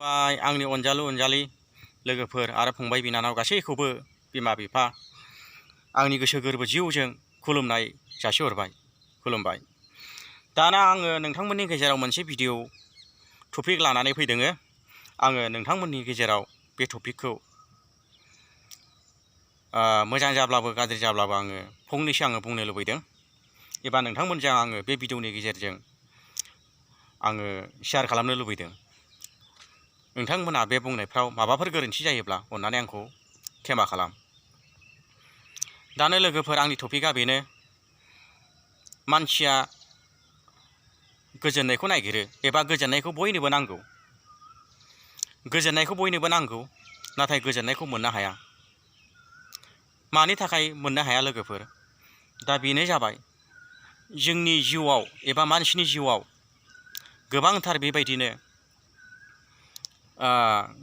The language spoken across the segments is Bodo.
आंनि अनजालु अनजालि लोगोफोर आरो फंबाय बिनानाव गासैखौबो बिमा बिफा आंनि गोसो गोरबो जिउजों खुलुमनाय जासिहरबाय खुलुमबाय। दाना आङो नोंथांमोननि गेजेराव मोनसे भिडिअ टपिक लानानै फैदों। आङो नोंथांमोननि गेजेराव बे टपिकखौ मोजां जाब्लाबो गाज्रि जाब्लाबो आङो फंनैसो बुंनो लुबैदों एबा नोंथांमोनजों आङो बे भिडिअनि गेजेरजों आङो शेयार खालामनो लुबैदों। नोंथांमोना बे बुंनायफ्राव माबाफोर गोरोन्थि जायोब्ला अन्नानै आंखौ क्षमा खालाम। दानो लोगोफोर आंनि टपिकआ बेनो, मानसिया गोजोननायखौ नागिरो एबा गोजोननायखौ बयनोबो नांगौ। गोजोननायखौ बयनोबो नांगौ, नाथाय गोजोननायखौ मोननो हाया। मानि थाखाय मोननो हाया लोगोफोर? दा बेनो जाबाय जोंनि जिउआव एबा मानसिनि जिउआव गोबांथार बेबायदिनो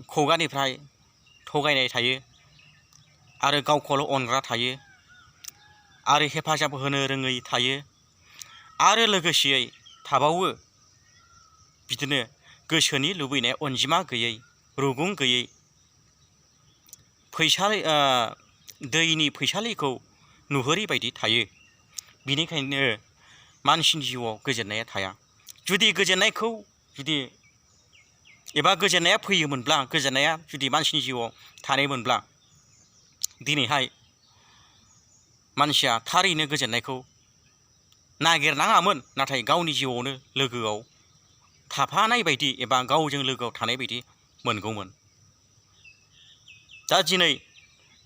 खुगानिफ्राय थगायनाय थायो आरो गावखौल' अनग्रा थायो आरो हेफाजाब होनो रोङै थायो आरो लोगोसेयै थाबावो बिदिनो गोसोनि लुबैनाय अनजिमा गैयै, रुगुं गैयै, दैनि फैसालिखौ नुहुरै बायदि थायो। बिनिखायनो मानसिनि जिउआव गोजोननाया थाया। जुदि गोजोननायखौ एबा गोजोननाया फैयोमोनब्ला, गोजोननाया जुदि मानसिनि जिउआव थानायमोनब्ला दिनैहाय मानसिया थारैनो गोजोननायखौ नागिरनाङामोन, नाथाय गावनि जिउआवनो लोगोआव थाफानाय बायदि एबा गावजों लोगोआव थानाय बायदि मोनगौमोन। दा दिनै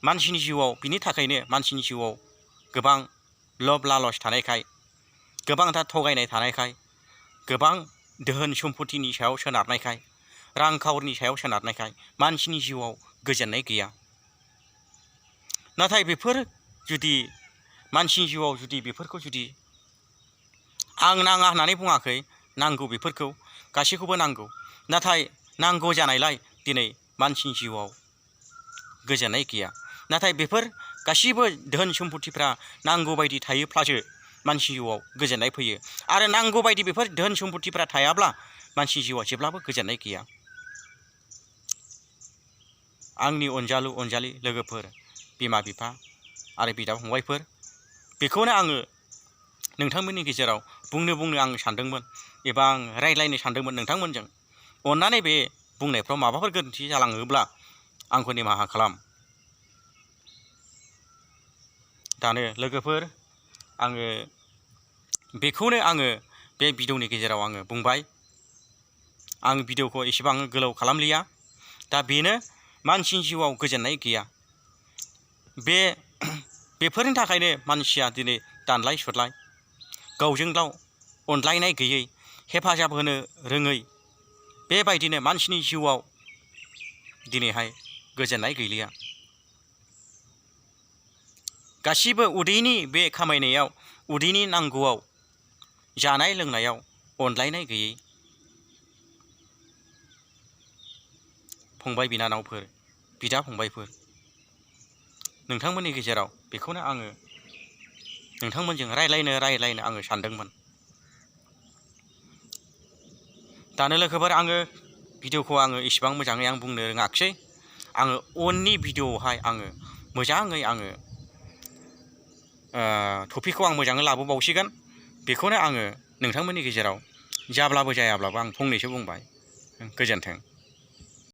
मानसिनि जिउआव बिनि थाखायनो मानसिनि जिउआव गोबां लब लालस थानायखाय, गोबांथार थगायनाय थानायखाय, गोबां दोहोन सम्पतिनि सायाव सोनारनायखाय, रांखावरिनि सायाव सोनारनायखाय मानसिनि जिउआव गोजोननाय गैया। नाथाय बेफोर जुदि मानसिनि जिउआव बेफोरखौ आं नाङा होननानै बुङाखै, नांगौ, बेफोरखौ गासैखौबो नांगौ। नाथाय नांगौ जानायलाय दिनै मानसिनि जिउआव गोजोननाय गैया। नाथाय बेफोर गासैबो धोन सम्पतिफ्रा नांगौ बायदि थायोब्लासो मानसि जिउआव गोजोननाय फैयो आरो नांगौ बायदि बेफोर धोन सम्पतिफ्रा थायाब्ला मानसि जिउआव जेब्लाबो गोजोननाय गैया। आंनि अनजालु अनजालि लोगोफोर, बिमा बिफा आरो बिदा फंबायफोर, बेखौनो आङो नोंथांमोननि गेजेराव बुंनो आं सानदोंमोन एबा आं रायज्लायनो सानदोंमोन नोंथांमोनजों। अन्नानै बे बुंनायफ्राव माबाफोर गोरोन्थि जालाङोब्ला आंखौ निमाहा खालाम। दानो लोगोफोर आङो बेखौनो बे भिडिअनि गेजेराव बुंबाय। आं भिडिअखौ एसेबां गोलाव खालामलिया। दा बेनो, मानसिनि जिउआव गोजोननाय गैया। बेफोरनि थाखायनो मानसिया दिनै दानलाय सुरलाय, गावजों गाव अनलायनाय गैयै, हेफाजाब होनो रोङै, बेबायदिनो मानसिनि जिउआव दिनैहाय गोजोननाय गैलिया। गासिबो उदैनि बे खामायनायाव, उदैनि नांगौआव, जानाय लोंनायाव अनलायनाय गैयै। फंबाय बिनानावफोर, बिदा फंबायफोर, नोंथांमोननि गेजेराव बेखौनो आङो नोंथांमोनजों रायज्लायनो आङो सानदोंमोन। दानो लोगोफोर भिडिअखौ इसेबां मोजाङै बुंनो रोङाखिसै। उननि भिडिअआवहाय मोजाङै टपिकखौ मोजाङै लाबोबावसिगोन। बेखौनो नोंथांमोननि गेजेराव जाब्लाबो जायाब्लाबो फंनैसो बुंबाय। गोजोन्थों।